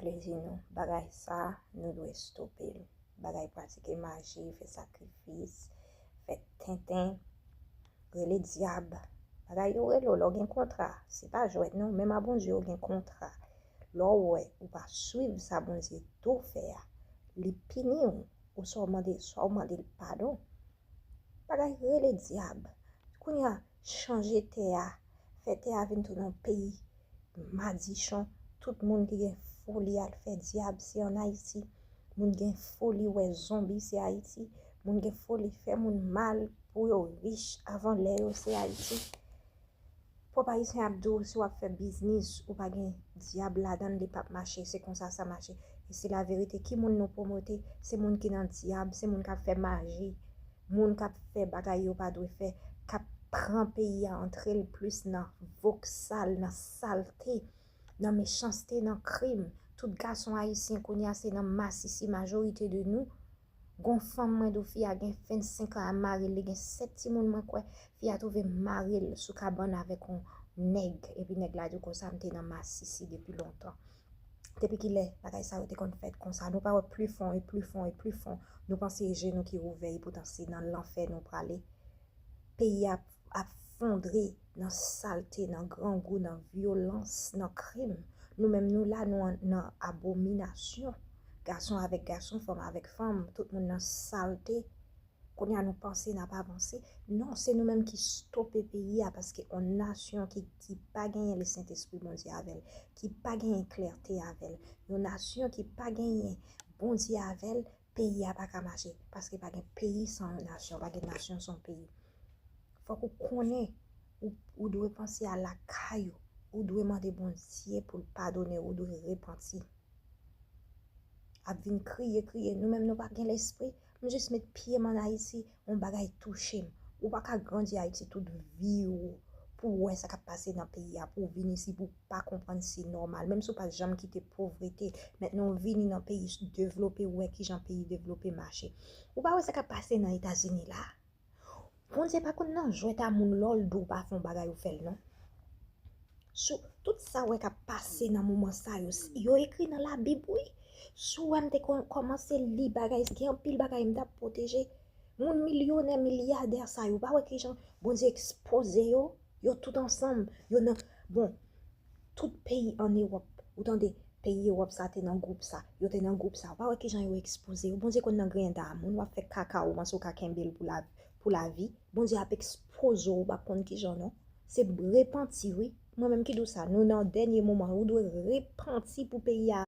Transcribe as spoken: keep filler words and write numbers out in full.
Vle di nou, bagay sa, nou dwe stope l. Bagay pratike maji, fè sakrifis, fè tenten, rele dyab. Bagay yo rele w lè w gen kontra. Se pa jwèt non, menm a Bondye w gen kontra. Lè w wè ou pa swiv sa Bondye di w fè a, li pini w. Ou sa w mande, sa w mande l padon. Bagay rele dyab. Kounye a, chanje tè a. Fè tè a vin tounen yon peyi madichon. Tout moun ki gen foli al fè dyab, se ann Ayiti. Moun gen foli wè zonbi, se Ayiti. Moun gen foli fè moun mal pou yo rich avan lè yo, se Ayiti. Pwòp Ayisyen ap di w si w ap fè biznis, ou pa gen dyab ladan l, li p ap mache, se konsa sa mache. E se laverite. Ki moun nou pwomote? Se moun ki nan dyab, se moun k ap fè maji, moun k ap fè bagay yo pa dwe fè, k ap pran peyi a, antre l plis nan voksal, nan salte, nan mechanste, nan krim. Tout gason ayisyen kounye a se nan masisi, majorite de nou. Gon fanm mwen di w, fi a gen vennsenk an, a mari l, li gen sèt timoun, mwen kwè fi a twouve mari l sou kabann avèk yon nèg, epi nèg la di w konsa, m te nan masisi depi lontan. Depi kilè bagay sa yo te konn fèt konsa? Nou pa wè pli fon e pli fon e pli fon? Nou panse e je nou ki ouvè, epoutan se nan lanfè nou prale. Peyi a ap fondre nan salte, nan grangou, nan vyolans, nan krim. Nou menm nou la, nou an- nan abominasyon. Gason avèk gason, fanm avèk fanm, tout moun nan salte. Kounye a nou panse n ap avanse. Non, se nou menm ki stope peyi a, paske yon nasyon ki, ki pa genyen le Sentespri Bondye avè l, ki pa genyen klète avè l, yon nasyon ki pa genyen Bondye avè l, peyi a pa ka mache, paske pa gen peyi san yon nasyon, pa gen nasyon san peyi. Fòk ou konnen, ou, ou dwe panse a lakay ou, ou dwe mande Bondye pou l padone w, ou dwe repanti. Ap vin kriye, kriye, nou menm nou pa gen lespri. M jis met pye m ann Ayiti, yon bagay touche m. Ou pa ka grandi Ayiti tout vi w pou w wè sa k ap pase nan peyi a, pou w vin isi pou w pa konprann se nòmal. Menm si w pa t janm kite povrete, mentnan w vini nan peyi devlope, w wè kijan peyi devlope mache. Ou pa wè sa k ap pase nan Etazini la? Bondye pa konn nan jwèt a moun, lè w di w pa fè yon bagay ou fè l non. Sou tout sa w wè k ap pase nan moman sa yo, s- yo ekri nan Labib wi. Si w wè m te kon- kòmanse li bagay, gen anpil bagay m t ap pwoteje. Moun milyonè, milyadè sa yo, pa wè kijan Bondye ekspoze yo? Yo tout ansanm, yo nan, bon, tout peyi ann Ewòp. Ou tande, peyi Ewòp sa te nan gwoup sa, yo te nan gwoup sa. Ou pa wè kijan yo ekspoze yo? Bondye konn nan griyen da moun, w ap fè kaka ou panse w ka kenbe l pou la, pou lavi. Bondye ap ekspoze w, ou p ap konn kijan non. Se repanti wi. Mwen menm ki di w sa, nou nan dènye moman, ou dwe repanti pou peyi a.